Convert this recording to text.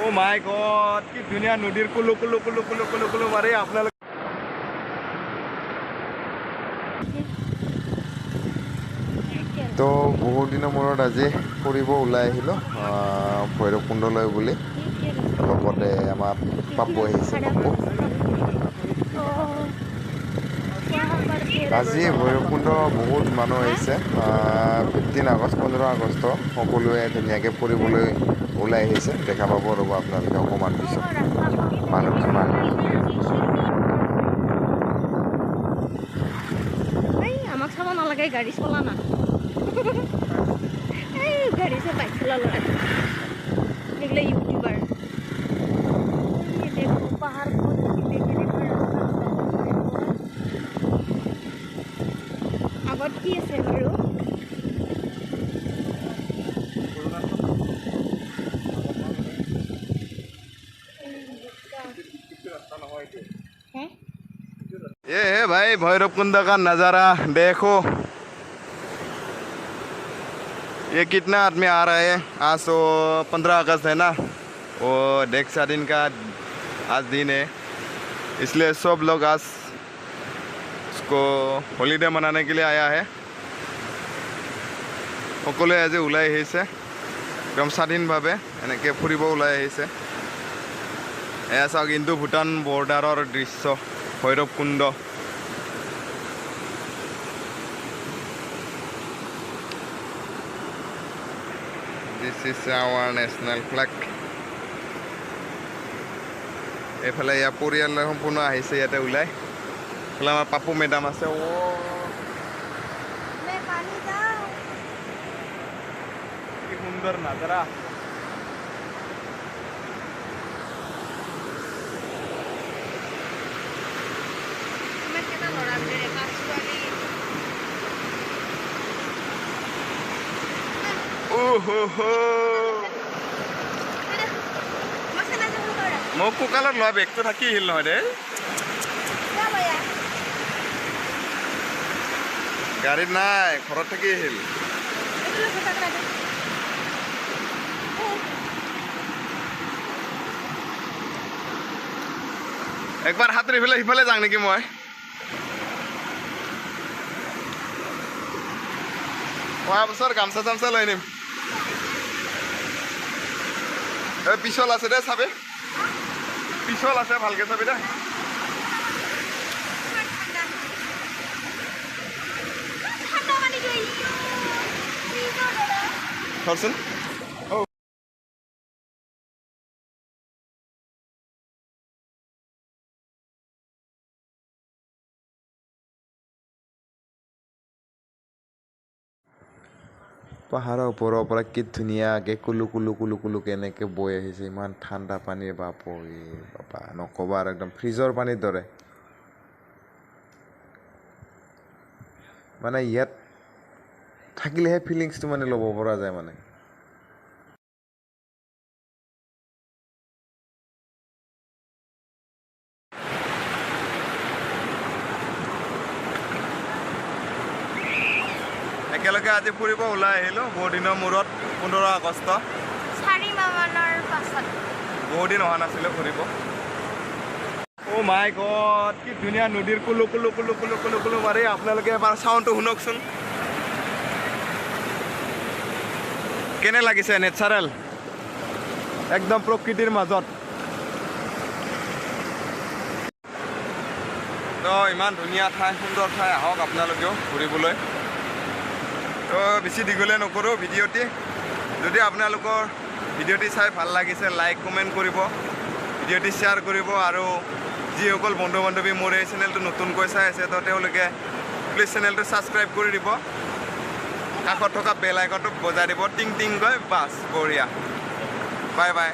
অ' মাই god, কি ধুনীয়া নদীৰ কুলু কুলু কুলু কুলু কুলু কুলু মাৰি আপোনালোক। তো বহুত দিনৰ মূৰত আজি ফুৰিব ওলাই আহিলোঁ ভৈৰৱকুণ্ডলৈ বুলি। লগতে আমাৰ পাপু আহিছে, পাপু। আজি ভৈৰৱকুণ্ড বহুত মানুহ আহিছে। 15 আগষ্ট, 15 আগষ্ট সকলোৱে ধুনীয়াকৈ ফুৰিবলৈ ওলাই আহিছে। দেখা পাব ৰ'ব আপোনালোকে অকণমান পিছত মানুহ কিমান। আমাক চাব নালাগে, গাড়ী চলা না। এই গাড়ী চা বাইক চলা ল'ৰা এইগিলা ইউটিউবাৰ। পাহাৰ আগত কি আছে বাৰু? ये है भाई भैरवकुंड का नज़ारा, देखो ये कितना आदमी आ रहा है। आज तो 15 अगस्त है ना, वो देख दिन का आज दिन है, इसलिए सब लोग आज उसको हॉलीडे मनाने के लिए आया है। সকলোৱে আজি ওলাই আহিছে একদম স্বাধীনভাৱে এনেকৈ ফুৰিব ওলাই আহিছে। এয়া চাওক ইণ্ডো ভূটান বৰ্ডাৰৰ দৃশ্য, Bhairabkunda. This is our national flag. এইফালে ইয়াৰ পৰিয়াল সম্পূৰ্ণ আহিছে ইয়াতে ওলাই। এইফালে আমাৰ পাপু মেডাম আছে। অ' কি সুন্দৰ নাজাৰা। মোক কোকালত লোৱা বেগটো থাকি আহিল নহয় দেই। গাড়ীত নাই, ঘৰত থাকি আহিল। একবাৰ সাঁতুৰি পেলাই সিফালে যাওঁ নেকি মই? অহা বছৰ গামচা চামচা লৈ আনিম। এই পিছল আছে দে চাবি, পিছল আছে ভালকে চাবি দে। ধৰচোন। পাহাৰৰ ওপৰৰ পৰা কি ধুনীয়াকৈ কুলু কুলু কুলু কুলু কেনেকৈ বৈ আহিছে, ইমান ঠাণ্ডা পানী, বাপ বাপা নক'বা আৰু, একদম ফ্ৰিজৰ পানীৰ দৰে। মানে ইয়াত থাকিলেহে ফিলিংছটো মানে ল'ব পৰা যায় মানে। একেলগে আজি ফুৰিব ওলাই আহিলোঁ বহুত দিনৰ মূৰত, 15 আগষ্ট, 4 মাহমানৰ পাছত। বহুত দিন অহা নাছিলোঁ ফুৰিব। অ' মাই গড, কি ধুনীয়া নদীৰ কুলু কুলু কুলু কুলু কুলু কুলু মাৰি। আপোনালোকে এবাৰ চাউণ্ডটো শুনকচোন, কেনে লাগিছে? নেচাৰেল, একদম প্ৰকৃতিৰ মাজত। তো ইমান ধুনীয়া ঠাই, সুন্দৰ ঠাই, আহক আপোনালোকেও ফুৰিবলৈ। তো বেছি দীঘলীয়া নকৰোঁ ভিডিঅ'টি। যদি আপোনালোকৰ ভিডিঅ'টি চাই ভাল লাগিছে, লাইক কমেণ্ট কৰিব, ভিডিঅ'টি শ্বেয়াৰ কৰিব। আৰু যিসকল বন্ধু বান্ধৱী মোৰ এই চেনেলটো নতুনকৈ চাই আছে, তো তেওঁলোকে প্লিজ চেনেলটো ছাবস্ক্ৰাইব কৰি দিব, কাষত থকা বেল আইকনটো বজাই দিব টিং টিংকৈ। বাছ, বঢ়িয়া, বাই বাই।